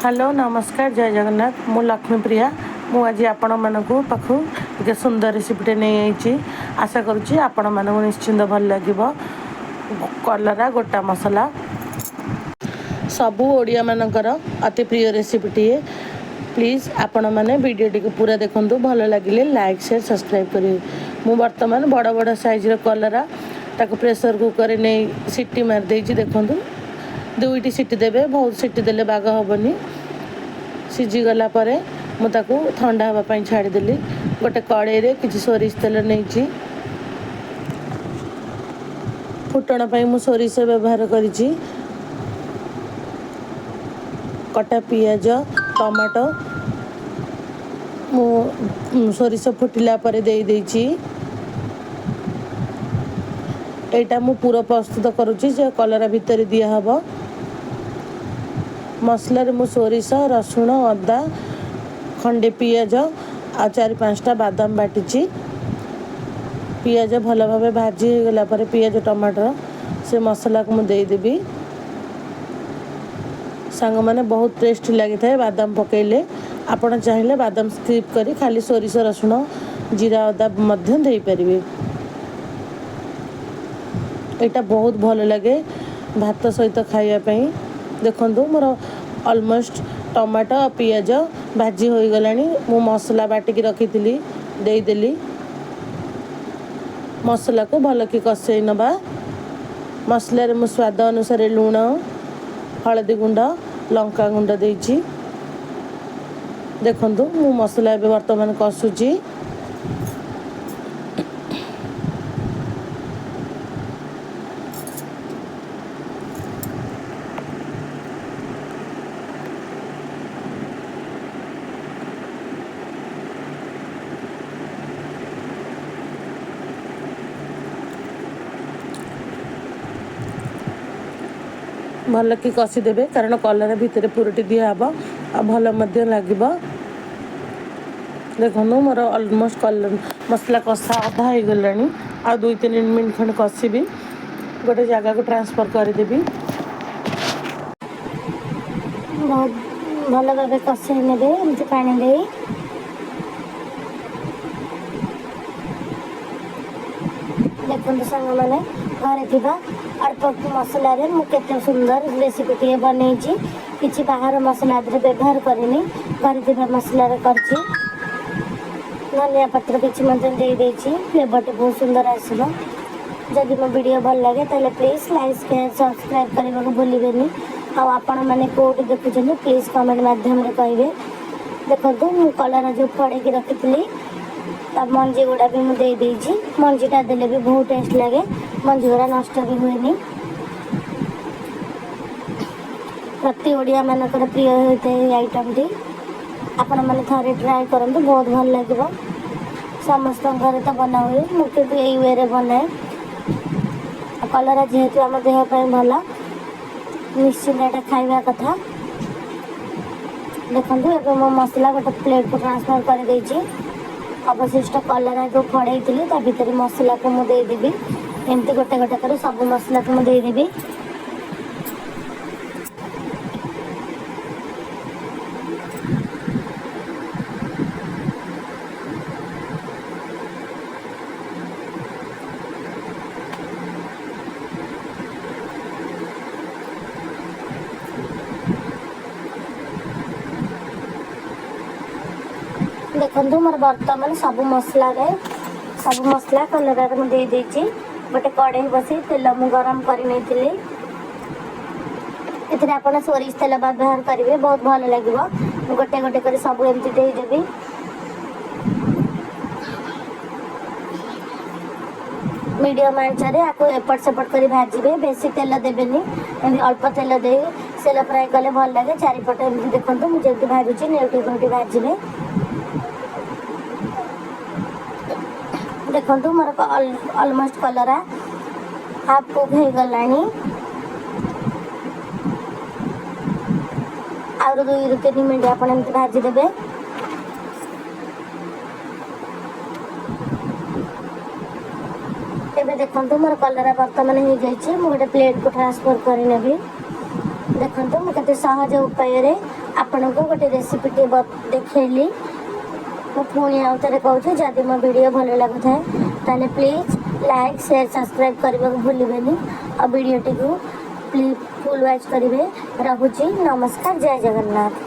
Hello, ନମସ୍କାର, ଜୟ ଜଗନ୍ନାଥ। ମୁଁ ଲକ୍ଷ୍ମୀପ୍ରିୟା। ମୁଁ ଆଜି ଆପଣମାନଙ୍କୁ ପାଖକୁ ଟିକେ ସୁନ୍ଦର ରେସିପିଟେ ନେଇ ଆଇଛି। ଆଶା କରୁଛି ଆପଣମାନଙ୍କୁ ନିଶ୍ଚିନ୍ତ ଭଲ ଲାଗିବ। କଲରା ଗୋଟା ମସଲା ସବୁ ଓଡ଼ିଆମାନଙ୍କର ଅତି ପ୍ରିୟ ରେସିପିଟିଏ। ପ୍ଲିଜ୍ ଆପଣମାନେ ଭିଡ଼ିଓଟିକୁ ପୁରା ଦେଖନ୍ତୁ। ଭଲ ଲାଗିଲେ ଲାଇକ୍, ସେୟାର, ସବସ୍କ୍ରାଇବ୍ କରିବେ। ମୁଁ ବର୍ତ୍ତମାନ ବଡ଼ ବଡ଼ ସାଇଜ୍ର କଲରା ତାକୁ ପ୍ରେସର କୁକରରେ ନେଇ ସିଟି ମାରିଦେଇଛି। ଦେଖନ୍ତୁ, ଦୁଇଟି ସିଟି ଦେବେ, ବହୁତ ସିଟି ଦେଲେ ବାଗ ହେବନି। ସିଝିଗଲା ପରେ ମୁଁ ତାକୁ ଥଣ୍ଡା ହେବା ପାଇଁ ଛାଡ଼ିଦେଲି। ଗୋଟେ କଡ଼େଇରେ କିଛି ସୋରିଷ ତେଲ ନେଇଛି। ଫୁଟଣ ପାଇଁ ମୁଁ ସୋରିଷ ବ୍ୟବହାର କରିଛି। କଟା ପିଆଜ, ଟମାଟୋ ମୁଁ ସୋରିଷ ଫୁଟିଲା ପରେ ଦେଇଦେଇଛି। ଏଇଟା ମୁଁ ପୁର ପ୍ରସ୍ତୁତ କରୁଛି ଯେ କଲରା ଭିତରେ ଦିଆହେବ। ମସଲାରେ ମୁଁ ସୋରିଷ, ରସୁଣ, ଅଦା, ଖଣ୍ଡେ ପିଆଜ ଆଉ ଚାରି ପାଞ୍ଚଟା ବାଦାମ ବାଟିଛି। ପିଆଜ ଭଲ ଭାବେ ଭାଜି ହେଇଗଲା ପରେ, ପିଆଜ ଟମାଟର, ସେ ମସଲାକୁ ମୁଁ ଦେଇଦେବି। ସାଙ୍ଗମାନେ, ବହୁତ ଟେଷ୍ଟି ଲାଗିଥାଏ ବାଦାମ ପକାଇଲେ। ଆପଣ ଚାହିଁଲେ ବାଦାମ ସ୍କିପ୍ କରି ଖାଲି ସୋରିଷ, ରସୁଣ, ଜିରା, ଅଦା ମଧ୍ୟ ଦେଇପାରିବେ। ଏଇଟା ବହୁତ ଭଲ ଲାଗେ ଭାତ ସହିତ ଖାଇବା ପାଇଁ। ଦେଖନ୍ତୁ, ମୋର ଅଲମୋଷ୍ଟ ଟମାଟୋ ପିଆଜ ଭାଜି ହୋଇଗଲାଣି। ମୁଁ ମସଲା ବାଟିକି ରଖିଥିଲି, ଦେଇଦେଲି। ମସଲାକୁ ଭଲକି କଷେଇ ନେବା। ମସଲାରେ ମୁଁ ସ୍ୱାଦ ଅନୁସାରେ ଲୁଣ, ହଳଦୀ ଗୁଣ୍ଡ, ଲଙ୍କା ଗୁଣ୍ଡ ଦେଇଛି। ଦେଖନ୍ତୁ, ମୁଁ ମସଲା ଏବେ ବର୍ତ୍ତମାନ କଷୁଛି। ଭଲକି କଷିଦେବେ, କାରଣ କଲରା ଭିତରେ ପୁରଟି ଦିଆହେବ ଆଉ ଭଲ ମଧ୍ୟ ଲାଗିବ। ଦେଖନ୍ତୁ, ମୋର ଅଲମୋଷ୍ଟ କଲର ମସଲା କଷା ଅଧା ହେଇଗଲାଣି। ଆଉ 2-3 ମିନିଟ୍ ଖଣ୍ଡେ କଷିବି, ଗୋଟେ ଜାଗାକୁ ଟ୍ରାନ୍ସଫର୍ କରିଦେବି। ବହୁତ ଭଲ ଭାବେ କଷେଇ ନେବେ ଏମିତି ପାଣି ଦେଇ। ଦେଖନ୍ତୁ ସାଙ୍ଗମାନେ, ଘରେ ଥିବା ଅଳ୍ପ ମସଲାରେ ମୁଁ କେତେ ସୁନ୍ଦର ରେସିପିଟିଏ ବନେଇଛି। କିଛି ବାହାର ମସଲା ଏଥିରେ ବ୍ୟବହାର କରିନି, ଘରେ ଥିବା ମସଲାରେ କରିଛି। ଧନିଆ ପତ୍ର କିଛି ମଧ୍ୟ ଦେଇଦେଇଛି, ଫ୍ଲେଭରଟି ବହୁତ ସୁନ୍ଦର ଆସିବ। ଯଦି ମୋ ଭିଡ଼ିଓ ଭଲ ଲାଗେ, ତାହେଲେ ପ୍ଲିଜ୍ ଲାଇକ୍, ସେୟାର, ସବସ୍କ୍ରାଇବ୍ କରିବାକୁ ଭୁଲିବେନି। ଆଉ ଆପଣମାନେ କେଉଁଠି ଦେଖୁଛନ୍ତି, ପ୍ଲିଜ୍ କମେଣ୍ଟ ମାଧ୍ୟମରେ କହିବେ। ଦେଖନ୍ତୁ, ମୁଁ କଲରା ଯେଉଁ ଫଡ଼େଇକି ରଖିଥିଲି, ତା ମଞ୍ଜି ଗୁଡ଼ା ବି ମୁଁ ଦେଇଦେଇଛି। ମଞ୍ଜିଟା ଦେଲେ ବି ବହୁତ ଟେଷ୍ଟ ଲାଗେ, ମଞ୍ଜି ଗୁଡ଼ା ନଷ୍ଟ ବି ହୁଏନି। ପ୍ରତି ଓଡ଼ିଆମାନଙ୍କର ପ୍ରିୟ ହୋଇଥାଏ ଏହି ଆଇଟମ୍ଟି। ଆପଣମାନେ ଥରେ ଟ୍ରାଏ କରନ୍ତୁ, ବହୁତ ଭଲ ଲାଗିବ। ସମସ୍ତଙ୍କ ଘରେ ତ ବନା ହୁଏ, ମୁଁ କିନ୍ତୁ ଏଇ ୱେରେ ବନାଏ। ଆଉ କଲରା ଯେହେତୁ ଆମ ଦେହ ପାଇଁ ଭଲ, ନିଶ୍ଚିନ୍ତ ଏଇଟା ଖାଇବା କଥା। ଦେଖନ୍ତୁ, ଏବେ ମୁଁ ମସଲା ଗୋଟେ ପ୍ଲେଟ୍କୁ ଟ୍ରାନ୍ସଫର୍ କରିଦେଇଛି। ଅବଶିଷ୍ଟ କଲରା ଯେଉଁ ଫଡ଼େଇଥିଲି, ତା ଭିତରେ ମସଲାକୁ ମୁଁ ଦେଇଦେବି। ଏମିତି ଗୋଟେ ଗୋଟେ କରି ସବୁ ମସଲାକୁ ମୁଁ ଦେଇଦେବି। ଦେଖନ୍ତୁ, ମୋର ବର୍ତ୍ତମାନ ସବୁ ମସଲାରେ, ସବୁ ମସଲା କଲରାରେ ମୁଁ ଦେଇଦେଇଛି। ଗୋଟେ କଢ଼େଇ ବସେଇ ତେଲ ମୁଁ ଗରମ କରି ନେଇଥିଲି। ଏଥିରେ ଆପଣ ସୋରିଷ ତେଲ ବ୍ୟବହାର କରିବେ, ବହୁତ ଭଲ ଲାଗିବ। ମୁଁ ଗୋଟେ ଗୋଟେ କରି ସବୁ ଏମିତି ଦେଇଦେବି। ମିଡ଼ିୟମ୍ ଆଞ୍ଚରେ ଆକୁ ଏପଟ ସେପଟ କରି ଭାଜିବେ। ବେଶୀ ତେଲ ଦେବେନି, ଏମିତି ଅଳ୍ପ ତେଲ ଦେଇ ସେଲୋ ଫ୍ରାଏ କଲେ ଭଲ ଲାଗେ। ଚାରିପଟ ଏମିତି ଦେଖନ୍ତୁ, ମୁଁ ଯେମିତି ଭାଜୁଛି, ନେଉଟି ନେଉଟି ଭାଜିବେ। ଦେଖନ୍ତୁ, ମୋର ଅଲମୋଷ୍ଟ କଲରା ହାଫ୍ କୁକ୍ ହେଇଗଲାଣି। ଆହୁରି 2ରୁ 3 ମିନିଟ୍ ଆପଣ ଏମିତି ଭାଜିଦେବେ। ଏବେ ଦେଖନ୍ତୁ, ମୋର କଲରା ବର୍ତ୍ତମାନ ହେଇଯାଇଛି। ମୁଁ ଗୋଟେ ପ୍ଲେଟ୍କୁ ଟ୍ରାନ୍ସଫର୍ କରିନେବି। ଦେଖନ୍ତୁ, ମୁଁ କେତେ ସହଜ ଉପାୟରେ ଆପଣଙ୍କୁ ଗୋଟେ ରେସିପିଟିଏ ଦେଖେଇଲି। ମୁଁ ପୁଣି ଆଉ ଥରେ କହୁଛି, ଯଦି ମୋ ଭିଡ଼ିଓ ଭଲ ଲାଗୁଥାଏ, ତାହେଲେ ପ୍ଲିଜ୍ ଲାଇକ୍, ସେୟାର, ସବସ୍କ୍ରାଇବ୍ କରିବାକୁ ଭୁଲିବେନି ଆଉ ଭିଡ଼ିଓଟିକୁ ପ୍ଲିଜ୍ ଫୁଲ୍ ୱାଚ୍ କରିବେ। ରହୁଛି, ନମସ୍କାର, ଜୟ ଜଗନ୍ନାଥ।